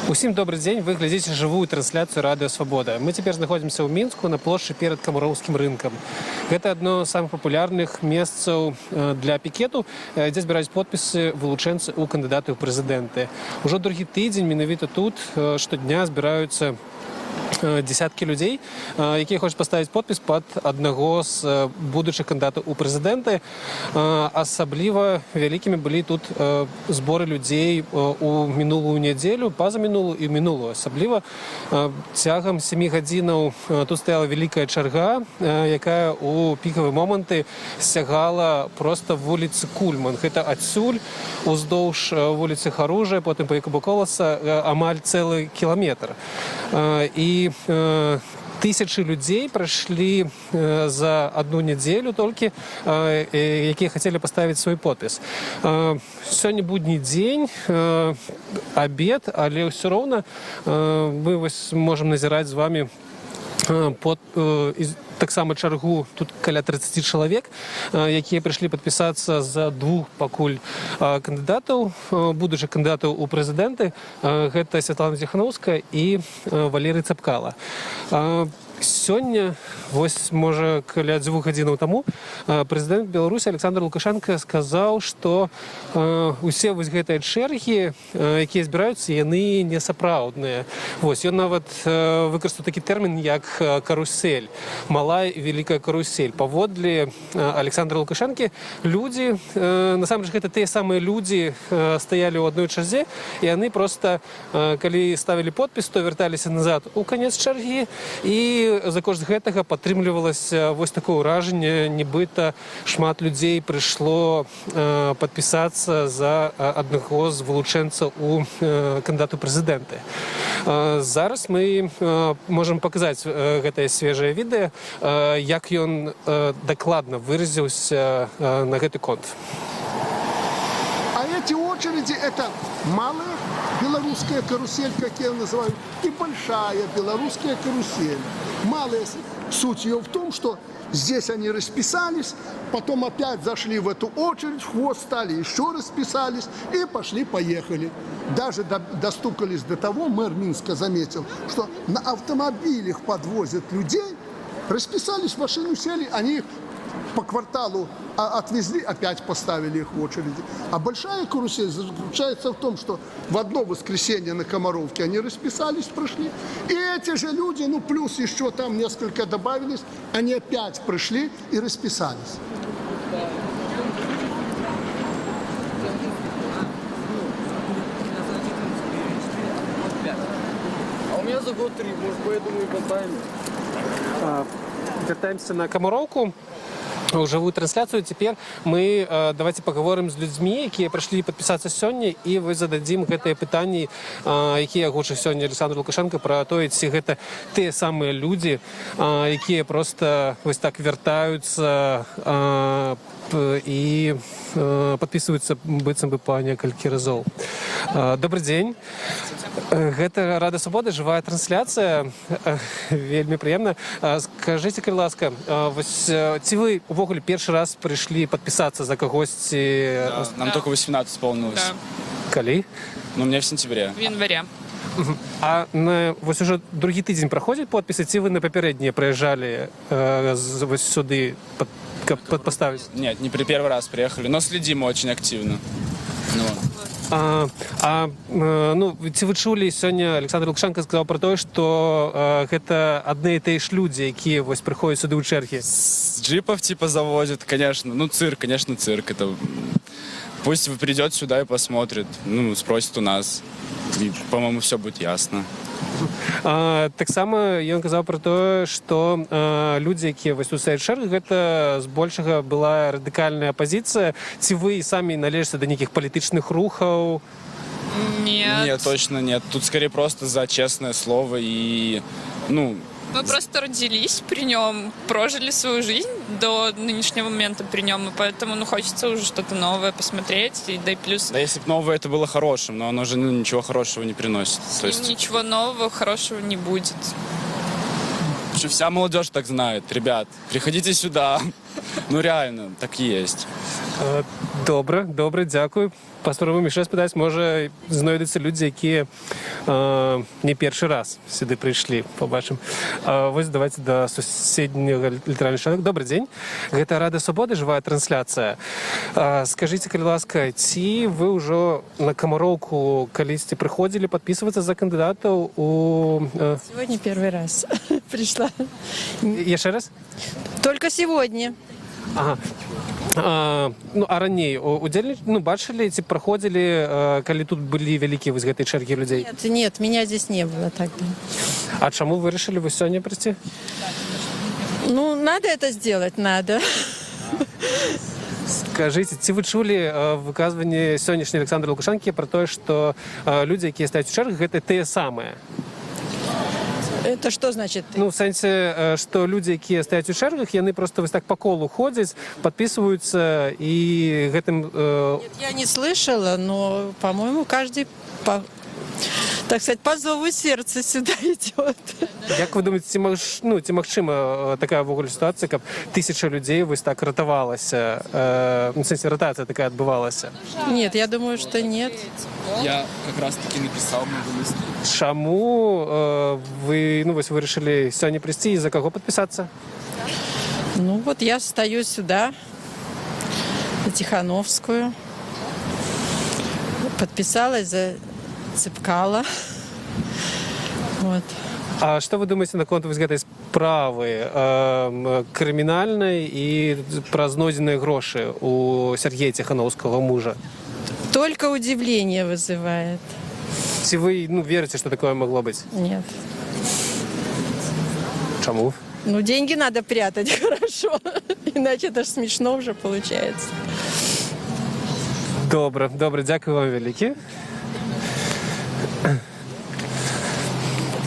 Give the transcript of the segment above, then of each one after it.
Усім добры дзень. Вы глядзіце жывую трансляцыю Радыё Свабода. Мы цяпер знаходзімся ў Мінску на плошчы перад Камароўскім рынкам. Гэта адно з самых папулярных месцаў для пікету, дзе збіраюць подпісы вылучэнцы ў кандыдаты ў прэзідэнты. Ужо другі тыдзень менавіта тут штодня збіраюцца десяткі людзей, якія хочуць паставіць подпіс пад аднаго з будучых кандыдатаў у прэзідэнты. Асабліва вялікімі былі тут зборы людзей у мінулую нядзелю, пазамінулую і мінулую. Асабліва цягам 7 гадзінаў тут стаяла вялікая чарга, якая у пікавыя моманты сягала проста вуліцы Кульман. Гэта адсюль уздоўж вуліцы Харужая, потым па Якуба Коласа, амаль цэлы кіламетр. І тысячы людзей прайшлі за одну нядзелю толькі, якія хацелі паставіць свой подпіс. Сёння будні дзень, абед, але ўсё роўна мы вось можам назіраць з вами таксама чаргу, тут каля 30 чалавек, якія прыйшлі падпісацца за двух пакуль кандыдатаў, будучых кандыдатаў у прэзідэнты. Гэта Святлана Ціханоўская і Валерый Цапкала. Сёння вось, можа, каля 2 гадзінаў таму прэзідэнт Беларусі Аляксандр Лукашэнка сказаў, што усе вось гэтыя чэргі, якія збіраюцца, яны не сапраўдныя. Вось ён нават выкарыстаў такі тэрмін, як карусель, малая і вялікая карусель. Паводле Аляксандра Лукашэнкі, людзі насамрэч гэта тыя самыя людзі стаялі ў адной чарзе, і яны проста, калі ставілі подпіс, то вярталіся назад у канец чаргі, і за кошт гэтага падтрымлівалася вось такое ўражанне, нібыта шмат людзей прыйшло падпісацца за аднаго з вылучэнцаў у кандыдату прэзідэнты. Зараз мы можам паказаць гэтае свежае відэа, як ён дакладна выразіўся на гэты конт. А эти очереди — это малая белорусская карусель, как я ее называю, и большая белорусская карусель. Малая суть ее в том, что здесь они расписались, потом опять зашли в эту очередь, в хвост стали, еще расписались и пошли-поехали. Даже достукались до того, мэр Минска заметил, что на автомобилях подвозят людей, расписались, в машину сели, они их по кварталу отвезли, опять поставили их в очереди. А большая карусель заключается в том, что в одно воскресенье на Комаровке они расписались, прошли. И эти же люди, ну плюс еще там несколько добавились, они опять пришли и расписались. А у меня за год три, может, поэтому и поставили. Вяртаемся на Камароўку, у жывую трансляцыю. Цяпер мы давайте паговорым з людзьмі, якія прыйшлі падпісацца сёння, і вось зададзім гэтыя пытанні, якія агучыў сёння Аляксандр Лукашэнка, пра тое, ці гэта тыя самыя людзі, якія проста вось так вяртаюцца і падпісваюцца быццам бы па некалькі разоў. Добры дзень. Гэта Радыё Свабода, жывая трансляцыя. Вельмі прыемна. Скажыце, калі ласка, вось ці вы увогуле першы раз прыйшлі падпісацца за кагосьці? Да, нам только 18 исполнилось. Да. Калі? Ну, мне в сентябре. В январе. А вось ужо другі тыдзень праходзяць подпісы, ці вы на папярэднія прыязджалі вось сюды, каб паставіць? Нет, не при первый раз приехали, но следим очень активно. Ну, А, ну, ці вы чулі, сёння Аляксандр Лукашэнка сказаў пра тое, што гэта адны і тыя ж людзі, якія вось прыходзяць сюды ў чэргі? С джипов типа завозят, конечно. Ну, цирк, конечно, цирк. Это пусть придет сюда и посмотрит, ну, спросит у нас. И, по-моему, все будет ясно. Таксама ён казаў пра тое, што людзі, якія вось тут стаяць чэргах, гэта збольшага была радыкальная апазіцыя. Ці вы самі належыце да нейкіх палітычных рухаў? Нет. Нет, точно нет. Тут скорее просто за честное слово и, ну, Мы просто родились при нем, прожили свою жизнь до нынешнего момента при нем, и поэтому, ну, хочется уже что-то новое посмотреть, и да и плюс Да, если бы новое это было хорошим, но оно же, ну, ничего хорошего не приносит. с То ним есть ничего нового, хорошего не будет. Вообще вся молодежь так знает. Ребят, приходите сюда. Ну реально, так и есть. Добра, дзякую. Паспрабуем яшчэ спытаць, можа, знойдуцца людзі, якія не першы раз сюды прыйшлі. Пабачым. Вось давайце да суседняга літаральна чалавека. Добры дзень. Гэта Радыё Свабода, жывая трансляцыя. Скажыце, калі ласка, ці вы ўжо на Камароўку калісьці прыходзілі падпісвацца за кандыдатаў у Сегодня первый раз пришла. Яшчэ раз? Только сегодня. Ага. Ну, а раней ну, бачылі ці праходзілі, калі тут былі вялікія вось гэтыя чэргі людзей? Нет, нет, меня здесь не было тогда. А чаму вырашылі вы сёння прыйсці? Ну, надо это сделать, надо. Скажыце, ці вы чулі выказванне сённяшняй Аляксандра Лукашэнкі пра тое, што людзі, якія стаяць у чэргах, гэта тыя самыя? Это что значит? Ну, у сэнсе, што людзі, якія стаяць у чэргах, яны проста вось так па колу ходзяць, падпісваюцца і гэтым Нет, я не слышала, но, по-моему, каждый, так сказать, по зову сердца сюда идет. Як вы думаеце, ну, ці магчыма такая ўвогуле сітуацыя, каб тысяча людзей вось так ратавалася, ну, у сэнсе, ратацыя такая адбывалася? Нет, я думаю, что нет. Я как раз таки написал, мы вынесли. Чаму вы, ну, вось вырашылі сёння прыйсці і за каго падпісацца? Ну, вот я стою сюда, на Тихановскую. Подписалась за Цепкало. Вот. А што вы думаеце наконт вось гэтай справы крымінальнай і пра знойдзеныя грошы у Сяргея Ціханоўскага мужа? Только удивление вызывает. Ці вы, ну, верыце, што такое магло быць? Нет. Чаму? Ну, деньги надо прятать хорошо, иначе это ж смешно уже получается. Добра, дзякую вам вялікі.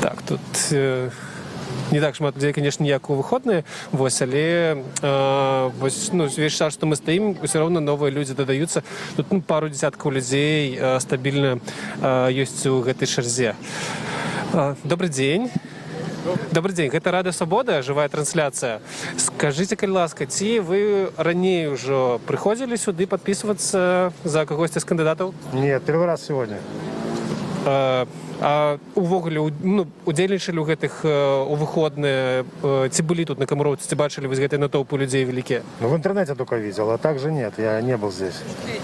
Так, тут не так шмат людзей, конечно, як у выходныя, вось, але вось, ну, увесь час, што мы стаім, усё роўна новыя людзі дадаюцца. Тут, ну, пару дзесяткаў людзей стабільна ёсць у гэтай чарзе. Добры дзень. Добры дзень, гэта Радыё Свабода, жывая трансляцыя. Скажыце, калі ласка, ці вы раней ужо прыходзілі сюды падпісвацца за кагосьці з кандыдатаў? Нет, первый раз сегодня. А увогуле ну, удзельнічалі ў гэтых у выходныя, ці былі тут на Камароўцы, ці бачылі вось гэтыя натоўпы людзей вялікія? Ну, в интернете только видел, а также нет, я не был здесь.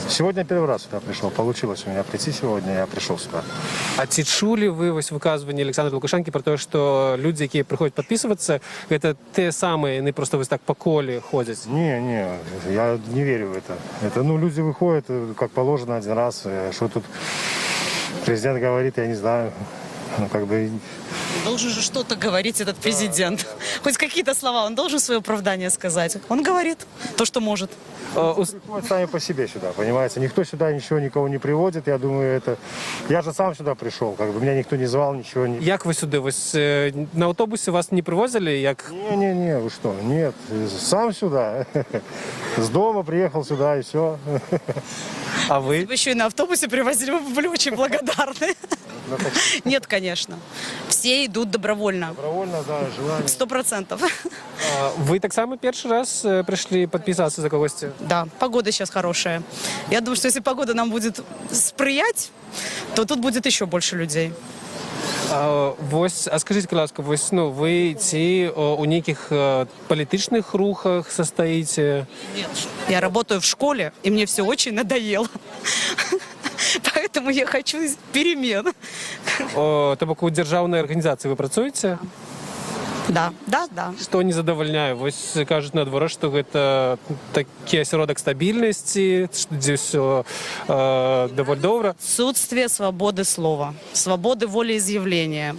Сегодня первый раз сюда пришел. Получилось у меня прийти сегодня, я пришел сюда. А ці чулі вы вось выказванне Аляксандра Лукашэнкі пра тое, што людзі, якія прыходзяць падпісвацца, гэта тыя самыя, яны проста вось так па коле ходзяць? Не, не, я не верю в это. Это, ну, люди выходят, как положено, один раз. Что тут президент говорит, я не знаю. Ну, как бы. Должен же что-то говорить этот президент. Хоть какие-то слова он должен свое оправдание сказать. Он говорит то, что может. Приходят сами по себе сюда, понимаете? Никто сюда ничего никого не приводит. Я думаю, это. Я же сам сюда пришел, как бы меня никто не звал, ничего не. Як вы сюды вось, на аўтобусе вас не прывозілі, як? Не-не-не, вы что? Нет, сам сюда. С дома приехал сюда, и все. А вы? Вы еще и на автобусе привозили, мы бы были очень благодарны. Нет, конечно. Все идут добровольно. Добровольно, да, желание. 100%. А вы таксама першы раз прыйшлі падпісацца за кагосьці? Да, погода сейчас хорошая. Я думаю, что если погода нам будет спрыять, то тут будет еще больше людей. А, вось, а скажыце, калі ласка, вось, ну, вы ці у нейкіх палітычных рухах састаіце? Я работаю в школе, и мне все очень надоело. Поэтому я хочу перемен. О, то бок у дзяржаўнай арганізацыі вы працуеце? Да. Што не задавальняе? Вось кажуць наадварот, што гэта такі асяродак стабільнасці, што дзе ўсё даволі добра. Отсутствие свободы слова, свободы волеизъявления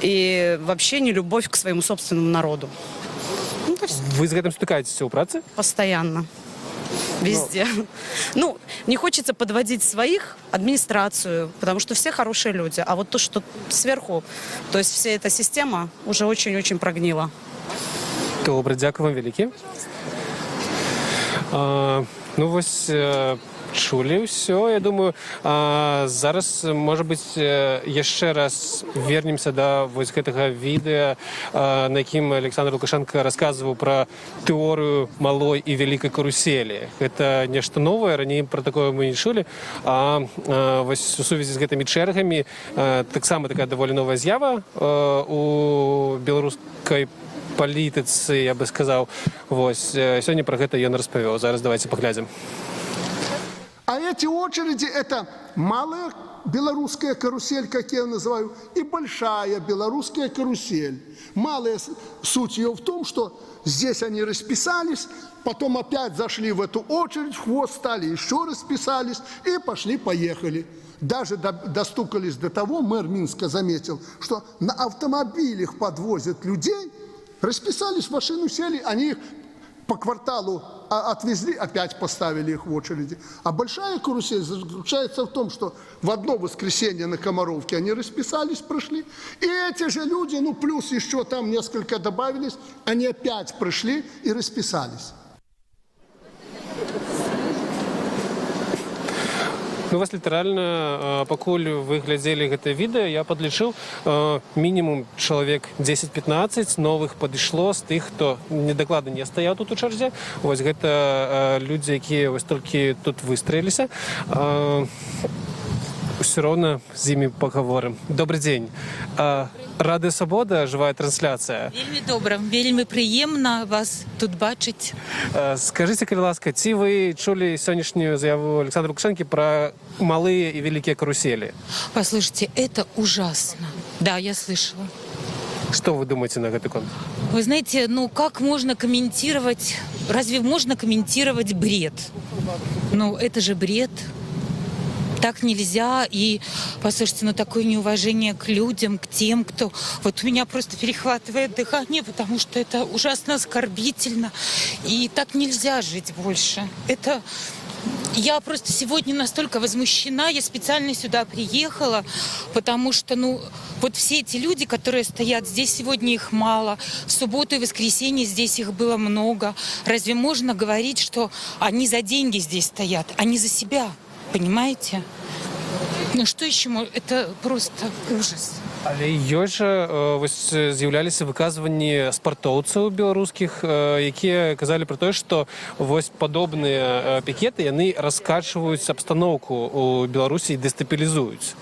и вообще не любовь к своему собственному народу. Ну, то есть Вы з гэтым сутыкаецеся ў працы? Постоянно. Везде. Ну, не хочется подводить своих, администрацию, потому что все хорошие люди. А вот то, что сверху, то есть вся эта система уже очень-очень прогнила. Добра, дзякую вам вялікі. Ну вось чулі ўсё, я думаю, зараз, можа быць, яшчэ раз вернемся да вось гэтага відэа, на якім Аляксандр Лукашэнка расказваў пра тэорыю малой і вялікай каруселі. Гэта нешта новае, раней пра такое мы не чулі. А вось у сувязі з гэтымі чэргамі таксама такая даволі новая з'ява у беларускай палітыцы, я бы сказаў. Вось сёння пра гэта ён распавёў. Зараз давайте паглядзім. А эти очереди – это малая белорусская карусель, как я ее называю, и большая белорусская карусель. Малая суть ее в том, что здесь они расписались, потом опять зашли в эту очередь, в хвост стали, еще расписались и пошли-поехали. Даже достукались до того, мэр Минска заметил, что на автомобилях подвозят людей, расписались, в машину сели, они их по кварталу отвезли, опять поставили их в очереди. А большая карусель заключается в том, что в одно воскресенье на Комаровке они расписались, прошли, и эти же люди, ну плюс еще там несколько добавились, они опять пришли и расписались. Ну, вас літаральна, пакуль вы глядзелі гэта відэа, я падлічыў, мінімум чалавек 10-15 новых падышло з тых, хто недакладна не стаяў тут у чарзе. Вось гэта людзі, якія вось толькі тут выстраіліся. Ўсё роўна з імі пагаворым. Добры дзень. Радыё Свабода, жывая трансляцыя. Вельмі добра, вельмі прыемна вас тут бачыць. Скажыце, калі ласка, ці вы чулі сённяшнюю заяву Аляксандра Лукашэнкі пра малыя і вялікія каруселі? Послушайте, это ужасно. Да, я слышала. Што вы думаеце на гэты конт? Вы знаете, ну как можно комментировать, разве можно комментировать бред? Ну, это же бред. Так нельзя. И, послушайте, ну такое неуважение к людям, к тем, кто. Вот у меня просто перехватывает дыхание, потому что это ужасно оскорбительно. И так нельзя жить больше. Это. Я просто сегодня настолько возмущена, я специально сюда приехала, потому что, ну, вот все эти люди, которые стоят здесь, сегодня их мало, в субботу и воскресенье здесь их было много. Разве можно говорить, что они за деньги здесь стоят, а не за себя, понимаете? Ну что еще? Это просто ужас. Але ёсць жа вось з'яўляліся выказванні спартоўцаў беларускіх, якія казалі пра тое, што вось падобныя пікеты, яны раскачваюць абстаноўку у Беларусі і дэстабілізуюць.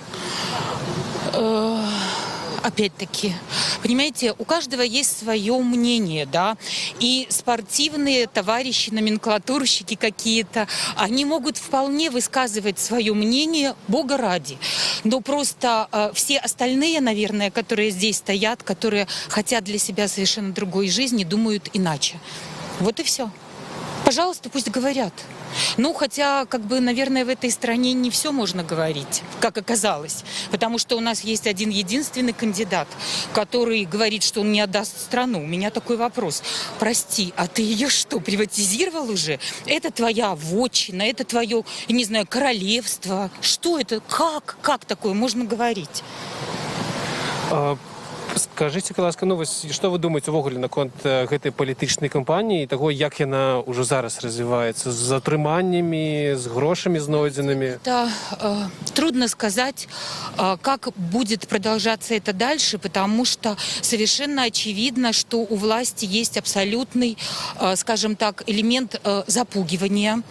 Опять-таки, понимаете, у каждого есть свое мнение, да, и спортивные товарищи, номенклатурщики какие-то, они могут вполне высказывать свое мнение, бога ради. Но просто все остальные, наверное, которые здесь стоят, которые хотят для себя совершенно другой жизни, думают иначе. Вот и все. Пожалуйста, пусть говорят. Ну, хотя, как бы, наверное, в этой стране не все можно говорить, как оказалось. Потому что у нас есть один единственный кандидат, который говорит, что он не отдаст страну. У меня такой вопрос. Прости, а ты ее что, приватизировал уже? Это твоя вотчина, это твое, я не знаю, королевство. Что это? Как? Как такое можно говорить? Скажыце, калі ласка, ну вось што вы думаеце увогуле наконт гэтай палітычнай кампаніі і таго, як яна ўжо зараз развіваецца з затрыманнямі, з грошамі, знойдзенымі? Это трудно сказать, как будет продолжаться это дальше, потому что совершенно очевидно, что у власти есть абсолютный, скажем так, элемент запугивания,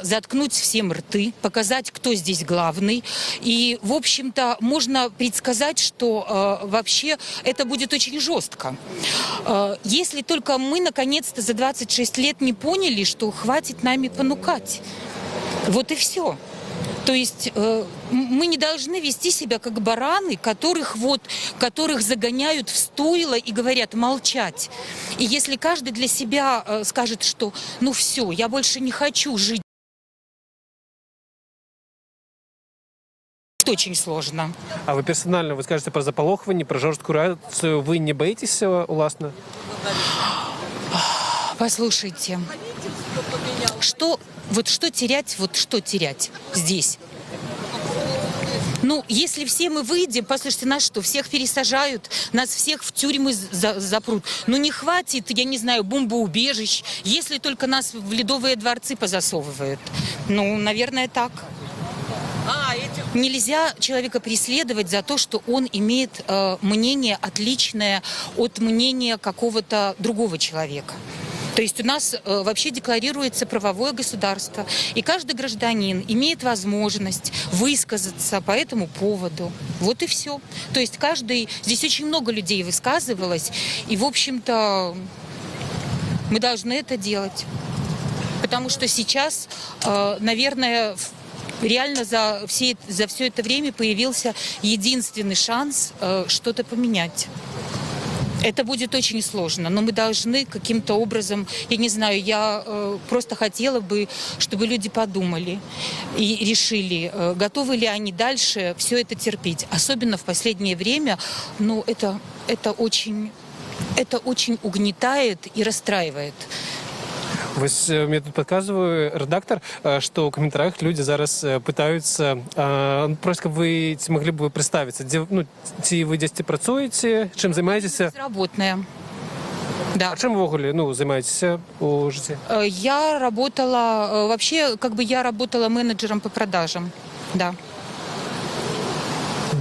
заткнуть всем рты, показать, кто здесь главный. И, в общем-то, можно предсказать, что вообще это будет очень жестко. Если только мы, наконец-то, за 26 лет не поняли, что хватит нами понукать. Вот и все. То есть мы не должны вести себя как бараны, которых вот, которых загоняют в стойло и говорят молчать. И если каждый для себя скажет, что ну все, я больше не хочу жить, очень сложно. А вы персанальна, вы скажаце пра запалохванне, пра жорсткую рэакцыю, вы не баіцеся уласна? Послушайте, что вот что терять, вот что терять здесь? Ну, если все мы выйдем, послушайте, нас что, всех пересажают, нас всех в тюрьмы запрут. Ну, не хватит, я не знаю, бомбоубежищ, если только нас в ледовые дворцы позасовывают. Ну, наверное, так. Нельзя человека преследовать за то, что он имеет мнение, отличное от мнения какого-то другого человека. То есть у нас вообще декларируется правовое государство, и каждый гражданин имеет возможность высказаться по этому поводу. Вот и все. То есть каждый... Здесь очень много людей высказывалось, и, в общем-то, мы должны это делать. Потому что сейчас, наверное, реально за все это время появился единственный шанс что-то поменять. Это будет очень сложно, но мы должны каким-то образом, я не знаю, я просто хотела бы, чтобы люди подумали и решили, готовы ли они дальше все это терпеть. Особенно в последнее время, ну, это очень угнетает и расстраивает. Вось мне тут падказвае рэдактар, што ў каментарах людзі зараз пытаюцца, просто каб вы ці маглі бы вы прадставіцца, дзе, ну, ці вы дзесьці працуеце, чым займаецеся? Безработная. Да. А чым увогуле, ну, займаецеся у жыцці? Я работала, вообще, как бы я работала менеджером по продажам. Да.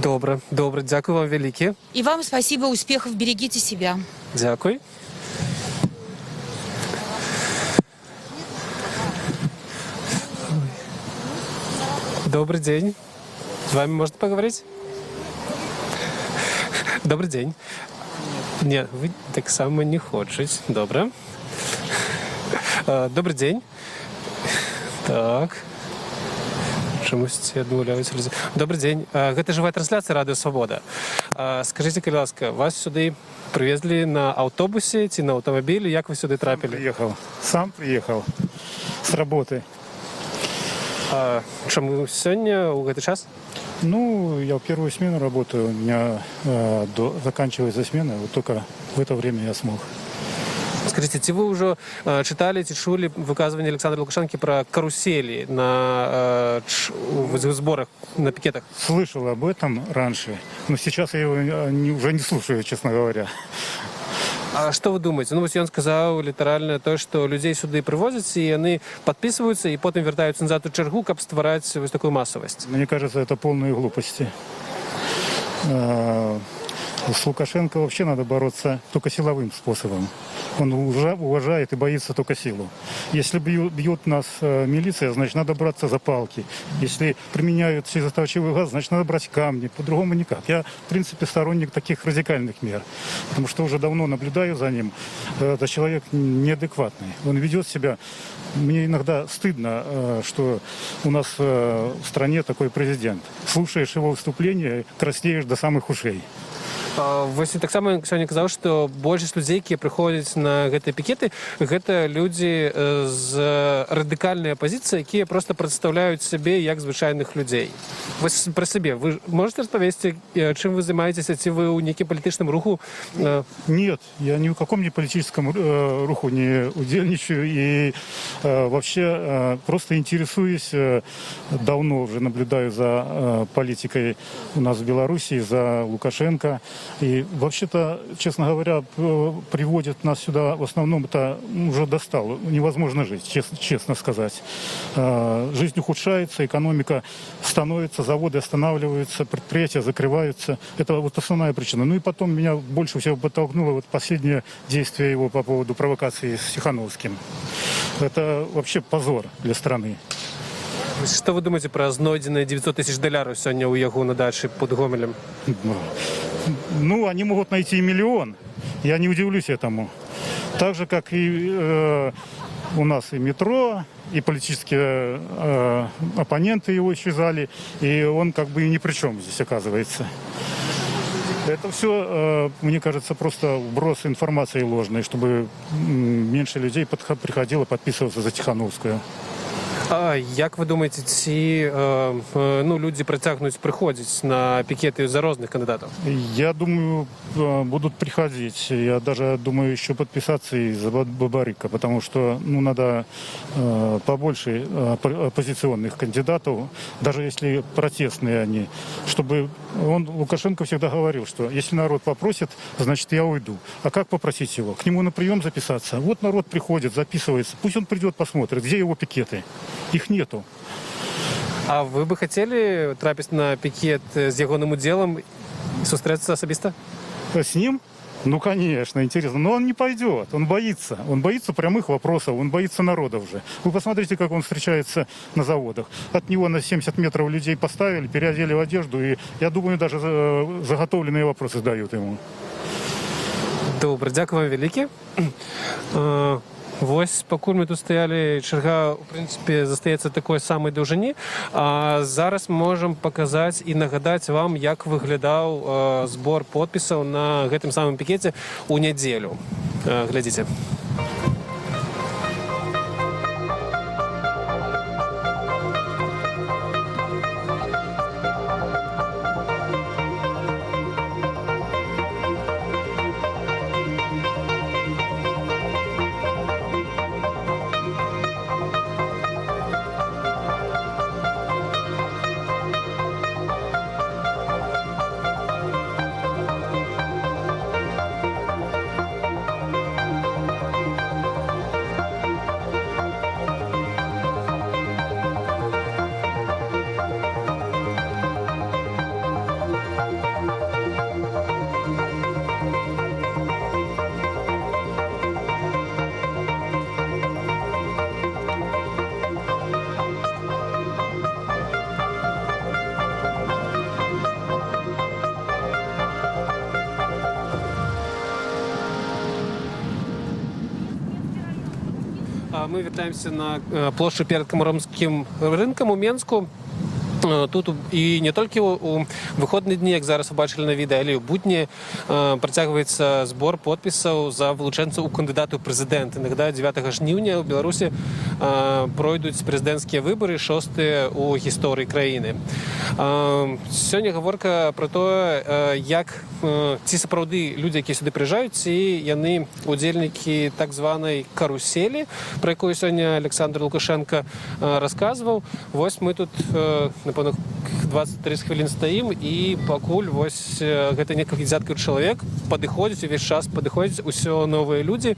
Добра, дзякуй вам вялікі. И вам спасибо, успехов, берегите себя. Дзякуй. Ой. Добры дзень. З вамі можна пагаварыць? Добры дзень. Не, вы таксама не хочаце. Добра. Добры дзень. Так. Чамусьці адмаўляюцца людзі. Добры дзень. Гэта жывая трансляцыя Радыё Свабода. Скажыце, калі ласка, вас сюды прывезлі на аўтобусе ці на аўтамабілі? Як вы сюды трапілі? Приехал. Сам приехал с работы. А чаму сёння ў гэты час? Ну, я в первую смену работаю. У меня заканчивается смена. Вот только в это время я смог. Скажыце, ці вы ўжо чыталі ці чулі выказванне Аляксандра Лукашэнкі пра каруселі на у зборах, на пікетах? Слышал об этом раньше, но сейчас я его уже не слушаю, честно говоря. А што вы думаеце? Ну, вось ён сказаў літаральна тое, што людзей сюды прывозяць, і яны падпісваюцца і потым вяртаюцца назад у чаргу, каб ствараць вось такую масавасць. Мне кажется, это полные глупости. С Лукашенко вообще надо бороться только силовым способом. Он уже уважает и боится только силу. Если бьют нас милиция, значит, надо браться за палки. Если применяют слезоточивый газ, значит, надо брать камни. По-другому никак. Я, в принципе, сторонник таких радикальных мер. Потому что уже давно наблюдаю за ним. Это человек неадекватный. Он ведет себя. Мне иногда стыдно, что у нас в стране такой президент. Слушаешь его выступление, краснеешь до самых ушей. Вось і таксама ён сёння казаў, што большасць людзей, якія прыходзяць на гэтыя пікеты, гэта людзі з радыкальнай апазіцыі, якія проста прадстаўляюць сябе як звычайных людзей. Вось пра сябе вы можаце распавесці, чым вы займаецеся, ці вы ў нейкім палітычным руху? Нет, я ни в каком ни политическом руху не удзельнічаю и вообще просто интересуюсь, давно уже наблюдаю за политикой у нас в Беларуси, за Лукашенко. И вообще-то, честно говоря, приводит нас сюда в основном это уже достало. Невозможно жить, честно сказать. Жизнь ухудшается, экономика становится, заводы останавливаются, предприятия закрываются. Это вот основная причина. Ну и потом меня больше всего подтолкнуло вот последнее действие его по поводу провокации с Тихановским. Это вообще позор для страны. Вось што вы думаеце пра знойдзеныя 900 тысяч даляраў сёння ў яго на дачы пад Гомелем? Ну, они могут найти и миллион. Я не удивлюсь этому. Так же, как и у нас и метро, и политические оппоненты его исчезали, и он как бы и ни при чем здесь оказывается. Это все, мне кажется, просто вброс информации ложной, чтобы меньше людей приходило подписываться за Тихановскую. А як вы думаеце, ці ну, людзі працягнуць прыходзіць на пікеты за розных кандыдатаў? Я думаю, будут приходить. Я даже думаю еще подписаться и за Бабарыка, потому что, ну, надо побольше оппозиционных кандидатов, даже если протестные они, чтобы он, Лукашенко, всегда говорил, что если народ попросит, значит, я уйду. А как попросить его? К нему на прием записаться? Вот народ приходит, записывается. Пусть он придет, посмотрит, где его пикеты. Их нету. А вы бы хацелі трапіць на пікет з ягоным удзелам і сустрэцца асабіста? С ним? Ну, конечно, интересно. Но он не пойдет, он боится. Он боится прямых вопросов, он боится народа уже. Вы посмотрите, как он встречается на заводах. От него на 70 метров людей поставили, переодели в одежду, и, я думаю, даже заготовленные вопросы дают ему. Добра, дзякуй вам вялікі. Вось пакуль мы тут стаялі, чарга, у прынцыпе, застаецца такой самай даўжыні. А зараз можам паказаць і нагадаць вам, як выглядаў збор подпісаў на гэтым самым пікеце ў нядзелю. Глядзіце. Мы вяртаемся на плошчу перад Камароўскім рынкам у Менску. Тут і не толькі у выходныя дні, як зараз вы бачылі на відэа, але і ў будні працягваецца збор подпісаў за вылучэнцаў у кандыдаты ў прэзідэнты. Нагадаю, 9 жніўня ў Беларусі пройдуць прэзідэнцкія выбары, шостыя ў гісторыі краіны. Сёння гаворка пра тое, як ці сапраўды людзі, якія сюды прыязджаюць, ці яны удзельнікі так званай каруселі, пра якую сёння Аляксандр Лукашэнка расказваў. Вось мы тут, напэўна, 20-30 хвілін стаім, і пакуль вось гэта некалькі дзясяткаў чалавек падыходзяць, увесь час падыходзяць усё новыя людзі.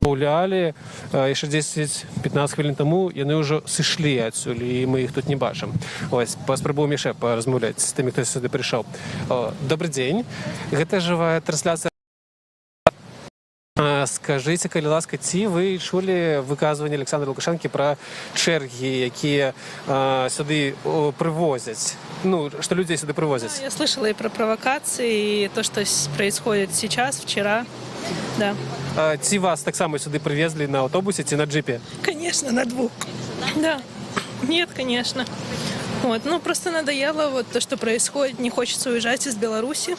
Гулялі яшчэ 10-15 хвілін таму, яны ўжо сышлі адсюль, і мы іх тут не бачым. Вось паспрабуем яшчэ паразмаўляць з тымі, хто сюды прыйшоў. О, добры дзень, гэта жывая трансляцыя. Скажыце, калі ласка, ці вы чулі выказванне Аляксандра Лукашэнкі пра чэргі, якія сюды прывозяць, ну, што людзей сюды прывозяць? Я слышала и про провокации, и то, что происходит сейчас, вчера. Да. Ці вас таксама сюды прывезлі на аўтобусе ці на джипе? Конечно, на двух. Да. Нет, конечно. Вот. Ну, просто надоело вот то, что происходит. Не хочется уезжать из Беларуси.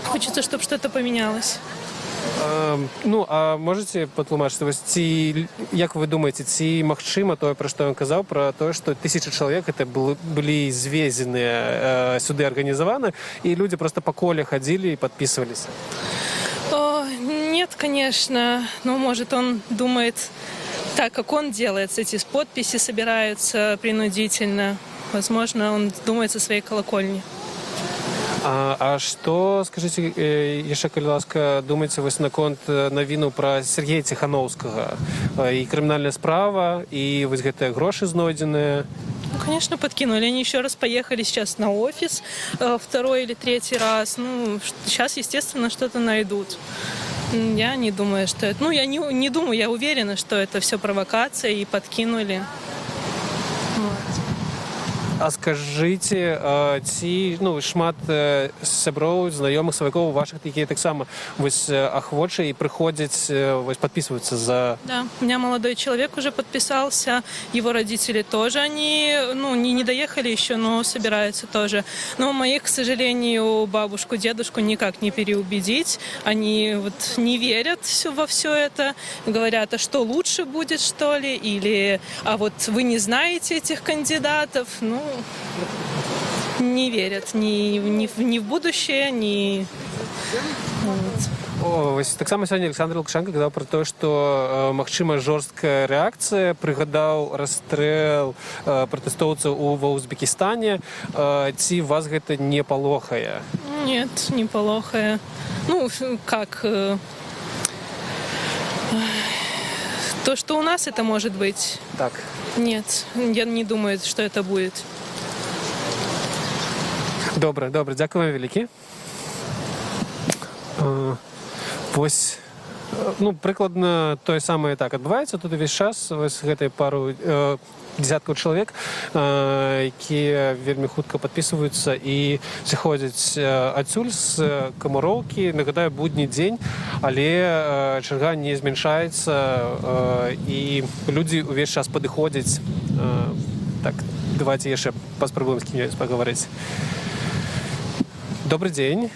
Хочется, чтобы что-то поменялось. Ну, а можаце патлумачыць, вось ці, як вы думаеце, ці магчыма тое, пра што ён казаў, пра тое, што тысячы чалавек это былі звезеныя сюды арганізавана, і людзі просто па коле хадзілі і падпісваліся? О, нет, конечно. Ну, может, он думает так, как он делает, эти подписи собираются принудительно. Возможно, он думает со своей колокольни. А што, скажыце яшчэ, калі ласка, думаеце вось наконт навіну пра Сяргея Ціханоўскага? І крымінальная справа, і вось гэтыя грошы знойдзеныя. Ну, конечно, подкинули. Они еще раз поехали сейчас на офис, второй или третий раз. Ну, сейчас, естественно, что-то найдут. Я не думаю, что это... Ну, я не думаю, я уверена, что это все провокация и подкинули. Вот. А скажыце, ці, ну, шмат сяброў, знаёмых, сваякоў вашых, якія таксама вось ахвочыя і прыходзяць вось падпісваюцца за? Да, у меня молодой человек уже подписался, его родители тоже, они, ну, не доехали еще, но собираются тоже. Но моих, к сожалению, бабушку, дедушку никак не переубедить. Они вот не верят во все это, говорят: «А что, лучше будет, что ли?» Или: «А вот вы не знаете этих кандидатов?» Ну, не верят ни в будущее, ни. Вот. О, вось таксама сёння Аляксандр Лукашэнка казаў пра тое, што магчыма жорсткая рэакцыя, прыгадаў расстрэл пратэстоўцаў ва Узбекістане. Ці вас гэта не палохае? Нет, не палохае. Ну, как, то, что у нас это может быть? Так. Нет, я не думаю, что это будет. Добра, дзякуй вам вялікі. Вось ну, прыкладна тое самае так адбываецца тут увесь час. Вось гэтыя пару десяткаў чалавек, якія вельмі хутка падпісваюцца і сыходзяць адсюль, з Камароўкі. Нагадаю, будні дзень, але чарга не змяншаецца, і людзі увесь час падыходзяць. Так, давайте яшчэ паспрабуем з кім-небудзь пагаварыць. Добры дзень.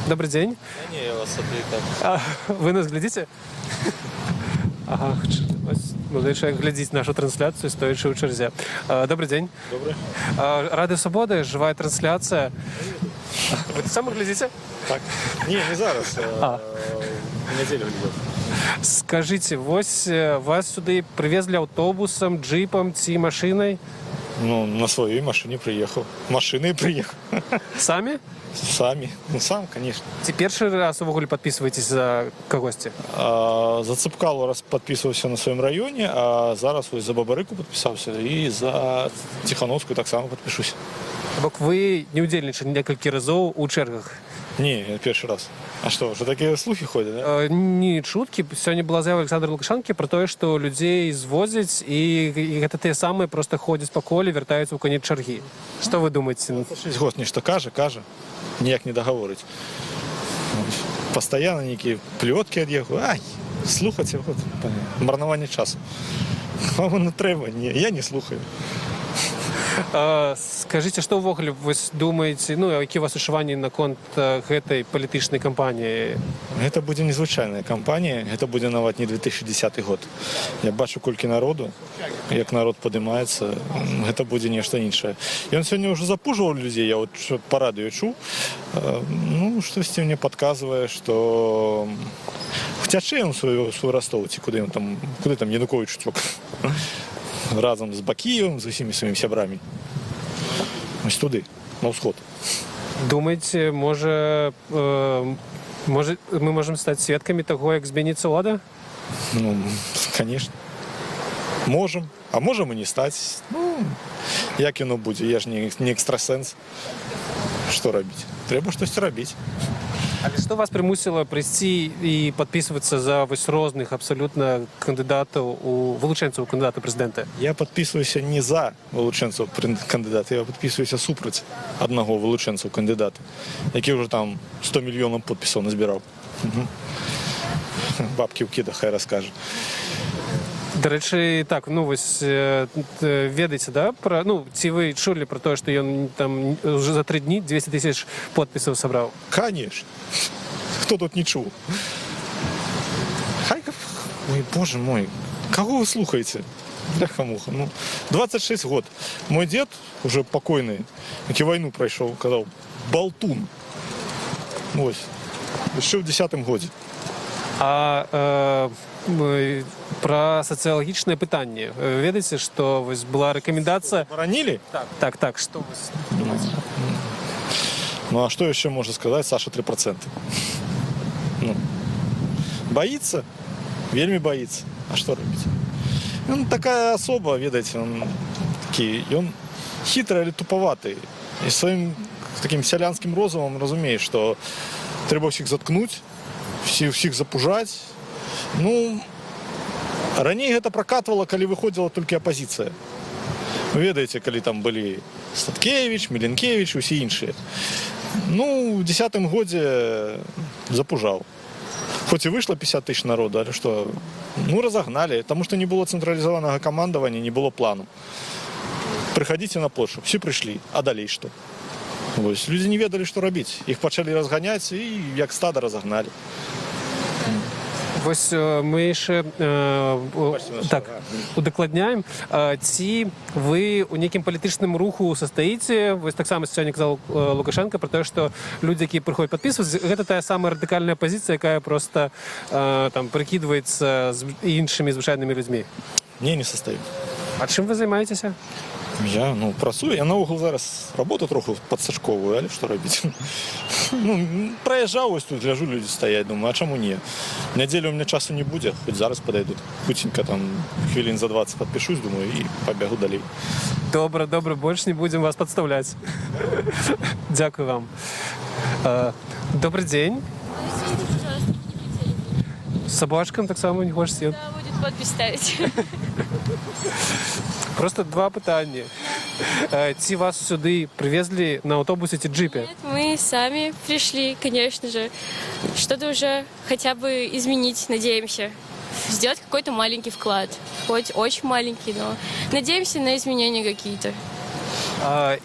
Добры дзень. Не, я вас отвлекал. А, вы нас глядзіце? Ага, вось малады чалавек глядзіць нашу трансляцыю, стоячы ў чарзе. А, добры дзень. Добры. А, Радыё Свабода, жывая трансляцыя. Вы таксама глядзіце? Так. Не, не зараз. А. У нядзелю глядзеў. Скажыце, вось вас сюды прывезлі аўтобусам, джыпам ці машынай? Ну, на своей машине приехал. Машиной приехал. Самі? Сами. Ну, сам, конечно. Ці першы раз увогуле падпісваецеся за кагосьці? А, за Цапкалу раз падпісваўся на сваім раёне, а зараз вось за Бабарыку падпісаўся і за Ціханоўскую таксама падпішуся. Бок вы не ўдзельнічалі некалькі разоў у чэргах? Не, першы раз. А что, уже такие слухи ходят, да? Не чуткі. Сёння была заява Аляксандра Лукашэнкі пра тое, што людзей звозяць, і гэта тыя самыя проста ходзяць па коле, вяртаюцца ў канец чаргі. Што вы думаеце? 6 год нешта кажа, кажа, ніяк не дагаворыць. Пастаянна нейкія плёткі ад яго. Ай, слухаць яго — марнаванне часу. Вам не трэба, не, я не слухаю. Скажыце, што ўвогуле вось думаеце, ну, які у вас адчуванні наконт гэтай палітычнай кампаніі? Гэта будзе незвычайная кампанія, гэта будзе нават не 2010 год. Я бачу, колькі народу, як народ падымаецца, гэта будзе нешта іншае. Ён сёння ўжо запужваў людзей, я вот па радыё чуў. Ну, штосьці мне падказвае, што уцячэ ён свой Растоў ці куды ён там, куды там Янукович уцёк. Разам з Бакіевым, з усімі сваімі сябрамі. Ось туды, на ўсход. Думаеце, можа, мы можам стаць сведкамі таго, як зменіцца ўлада? Ну, конечно. Можем. А можем і не стаць. Ну, як яно будзе? Я ж не экстрасэнс. Што рабіць? Трэба штосьці рабіць. Але што вас прымусіла прыйсці і падпісвацца за вось розных абсалютна кандыдатаў у вылучэнцаў у кандыдаты прэзідэнты? Я падпісваюся не за вылучэнцаў кандыдата, я падпісваюся супраць аднаго вылучэнца ў кандыдаты, які ўжо там 100 мільёнаў подпісаў назбіраў. Бабкі ў кідах, хай раскажа. Дарэчы, так, ну вось ведаеце, да, пра, ну, ці вы чулі пра тое, што ён там уже за 3 дні 200 тысяч подпісаў сабраў? Конечно. Хто тут не чуў? Хай. Ой, боже мой, каго вы слухаеце? Бляха-муха. Ну, 26 год. Мой дед, уже покойный, які вайну прайшоў, казаў: «Болтун». Ось. Яшчэ ў 10 годзе. А пра сацыялагічнае пытанне. Ведаеце, што вось была рэкамендацыя? Баранілі? Так, што вось думаеце? Ну а что еще можно сказать? Саша 3%. Ну, боится, вельмі боится. А что рабіць? Ён такая асоба, ведаеце, он такі, ён хітры, але туповаты. І сваім таким сялянскім розумам разумее, што трэба ўсіх заткнуць, усіх запужаць. Ну, раней гэта пракатвала, калі выходзіла толькі апазіцыя. Вы ведаеце, калі там былі Статкевіч, Мілінкевіч, усе іншыя. Ну, у 10-м годзе запужаў. Хоць і выйшла 50 тысяч народу, але што, ну, разагналі, таму што не было цэнтралізаванага камандавання, не было плану. Прыходзьце на плошчу, усе прыйшлі, а далей што? Вось, людзі не ведалі, што рабіць. Іх пачалі разганяць і як стада разагналі. Вось мы яшчэ так удакладняем. Ці вы у нейкім палітычным руху састаіце? Вось таксама сёння казаў Лукашэнка пра тое, што людзі, якія прыходзяць падпісваць, гэта тая самая радыкальная пазіцыя, якая просто там прыкідваецца з іншымі звычайнымі людзьмі. Не, не состою. А чым вы займаецеся? Я, ну, працую, я наогул зараз работу троху падсачковую, але што рабіць? Ну, праязджаў вось тут, гляжу, людзі стаяць, думаю, а чаму не? Нядзелю у меня часу не будзе, хоць зараз падайду. Хуценька там хвілін за 20 падпішусь, думаю, і пабягу далей. Добра, добра, больш не будзем вас падстаўляць. Дзякую вам. Добры дзень. З сабачкам таксама не хочаце? Да, будет подпись ставить. Просто два пытанні. Ці вас сюды прывезлі на аўтобусе ці джипе? Нет, мы сами пришли, конечно же. Что-то уже хотя бы изменить, надеемся. Сделать какой-то маленький вклад. Хоть очень маленький, но надеемся на изменения какие-то.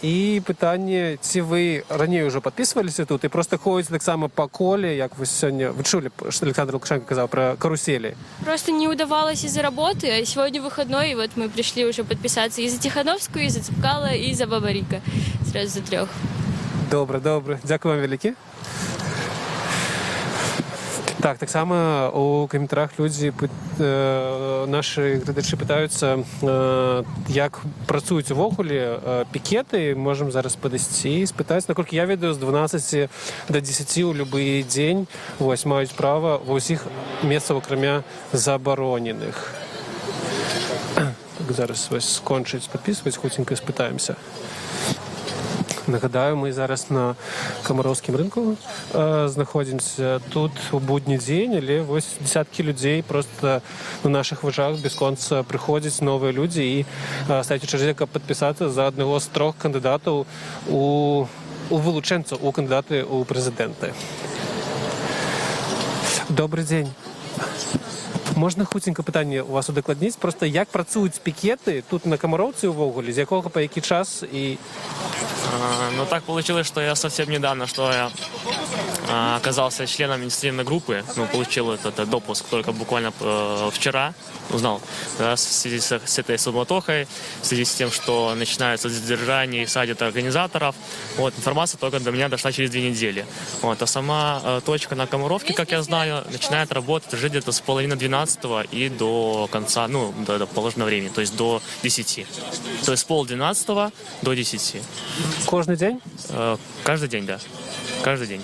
І пытанне, ці вы раней ужо падпісваліся тут і просто ходзіце таксама па коле, як вы сёння, вы чулі, што Аляксандр Лукашэнка казаў пра каруселі? Просто не удавалось из-за работы, а сегодня выходной, и вот мы пришли уже подписаться и за Тихановскую, и за Цепкало, и за Бабарика. Сразу за трех. Добра, добра. Дзякую вам вялікі. Так, таксама у каментарах людзі, нашы гледачы пытаюцца, як працуюць увогуле пікеты. Можам зараз падысці і спытаць. Наколькі я ведаю, з 12 до 10 у любы дзень вось маюць права ва ўсіх месцах, акрамя забароненых. Так, зараз вось скончыць падпісваць, хуценька спытаемся. Нагадаю, мы зараз на Камароўскім рынку знаходзімся. Тут у будні дзень, але вось десяткі людзей просто на нашых вачах бясконца прыходзяць новыя людзі і стаюць у чарзе, каб падпісацца за аднаго з трох кандыдатаў у вылучэнцаў у кандыдаты ў прэзідэнты. Добры дзень. Можна хуценька пытанне у вас удакладніць? Просто як працуюць пікеты тут на Камароўцы увогуле, з якога па які час і Ну, так получилось, что я совсем недавно, что я оказался членом инициативной группы, ну, получил этот допуск только буквально вчера, узнал, да, в связи с этой суматохой, в связи с тем, что начинаются задержания и садят организаторов. Вот, информация только до меня дошла через 2 недели. Вот, а сама точка на Комаровке, как я знаю, начинает работать уже где-то с 11:30 и до конца, ну, до положенного времени, то есть до 10. То есть с 11:30 до 10. Кожны дзень? Каждый день, да. Каждый день.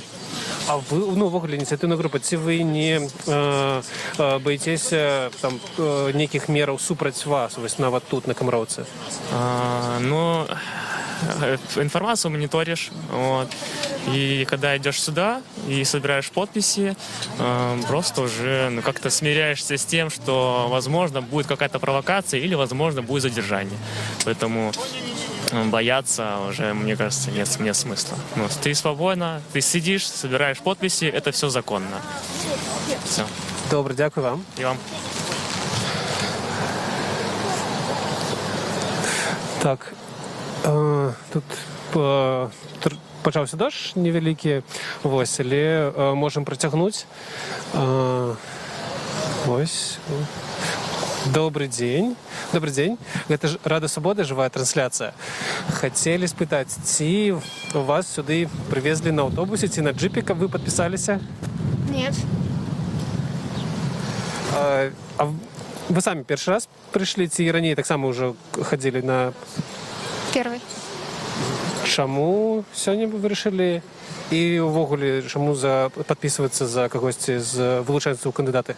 А вы, ну, увогуле ініцыятыўная група, ці вы не баіцеся там нейкіх мераў супраць вас вось нават тут, на Камароўцы? Ну, информацию мониторишь, вот. И когда идешь сюда и собираешь подписи, просто уже, ну, как-то смиряешься с тем, что, возможно, будет какая-то провокация или, возможно, будет задержание. Поэтому бояться уже, мне кажется, нет смысла. Ну, ты свободно, ты сидишь, собираешь подписи, это все законно. Все. Добра, дзякую вам. И вам. Так, тут пачаўся дождж невялікі, вось, але можам працягнуць. Вось. Добры дзень. Добры дзень. Гэта ж Радыё Свабода, жывая трансляцыя. Хацелі спытаць, ці вас сюды прывезлі на аўтобусе ці на джипе, каб вы падпісаліся? Нет. А вы самі першы раз прыйшлі ці раней таксама ўжо хадзілі на Первый. Чаму сёння вы вырашылі і ўвогуле чаму за падпісвацца за кагосьці з вылучэнцаў у кандыдаты?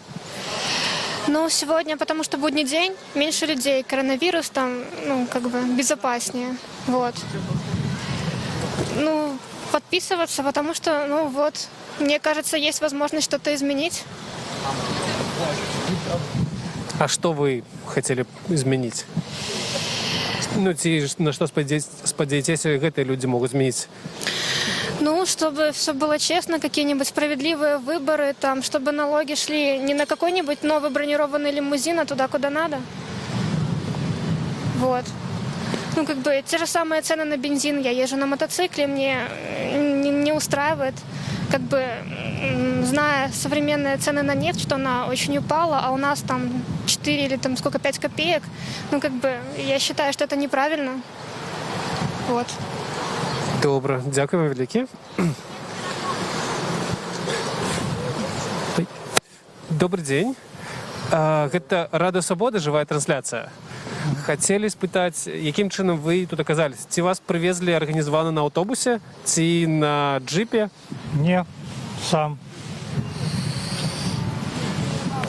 Ну, сегодня, потому что будний день, меньше людей, коронавирус там, ну, как бы безопаснее. Вот. Ну, подписываться, потому что, ну, вот, мне кажется, есть возможность что-то изменить. А што вы хацелі б змяніць? Ну, ці ж на што спадзяецеся, гэтыя людзі могуць змяніць? Ну, чтобы все было честно, какие-нибудь справедливые выборы, там, чтобы налоги шли не на какой-нибудь новый бронированный лимузин, а туда, куда надо. Вот. Ну, как бы, те же самые цены на бензин. Я езжу на мотоцикле, мне не устраивает. Как бы, зная современные цены на нефть, что она очень упала, а у нас там 4 или там сколько, 5 копеек. Ну, как бы, я считаю, что это неправильно. Вот. Добра, дзякуй вам вялікі. Ой. Добры дзень. Гэта Радыё Свабода, жывая трансляцыя. Хацелі спытаць, якім чынам вы тут аказаліся? Ці вас прывезлі арганізавана на аўтобусе, ці на джипе? Не, сам.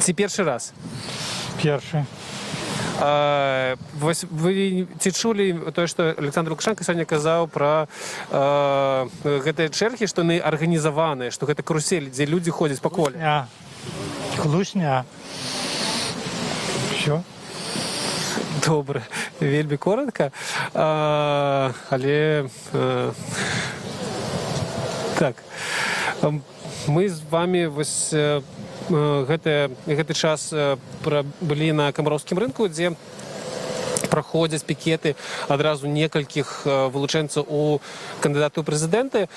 Ці першы раз? Першы. Вось вы ці чулі тое, што Аляксандр Лукашэнка сёння казаў пра гэтыя чэргі, што яны арганізаваныя, што гэта каруселі, дзе людзі ходзяць па коле? Хлусня. Хлусня. Все. Добра, вельмі коратка. Але так. Мы з вамі вось гэты час былі на Камароўскім рынку, дзе праходзяць пікеты адразу некалькіх вылучэнцаў у кандыдаты ў прэзідэнты,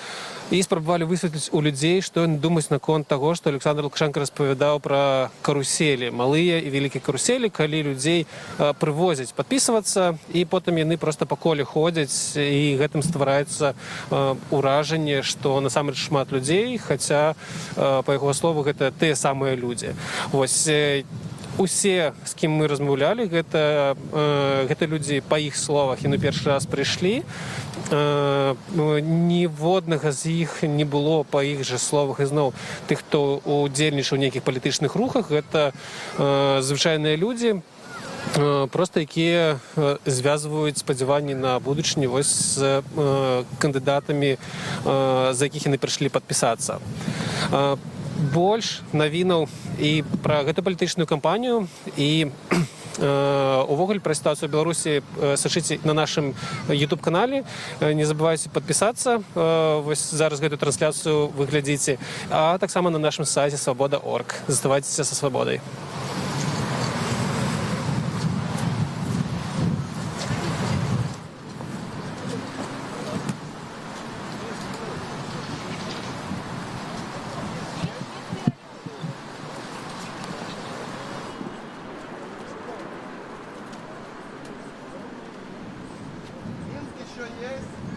і спрабавалі высветліць у людзей, што яны думаюць наконт таго, што Аляксандр Лукашэнка распавядаў пра каруселі, малыя і вялікія каруселі, калі людзей прывозяць падпісвацца, і потым яны проста па коле ходзяць, і гэтым ствараецца ўражанне, што насамрэч шмат людзей, хаця па яго слову, гэта тыя самыя людзі. Вось усе, з кім мы размаўлялі, гэта людзі, па іх словах, яны першы раз прыйшлі. Ну, ніводнага з іх не было, па іх жа словах ізноў, тых, хто удзельнічаў у нейкіх палітычных рухах. Гэта звычайныя людзі, проста якія звязваюць спадзяванні на будучыню вось з кандыдатамі, за якіх яны прыйшлі падпісацца. Больш навінаў і пра гэту палітычную кампанію, і увогуле пра сітуацыю ў Беларусі сачыце на нашым YouTube канале. Не забывайце падпісацца. Вось зараз гэту трансляцыю вы глядзіце, а таксама на нашым сайце свабода.орг. Заставайцеся са Свабодай. Еще есть?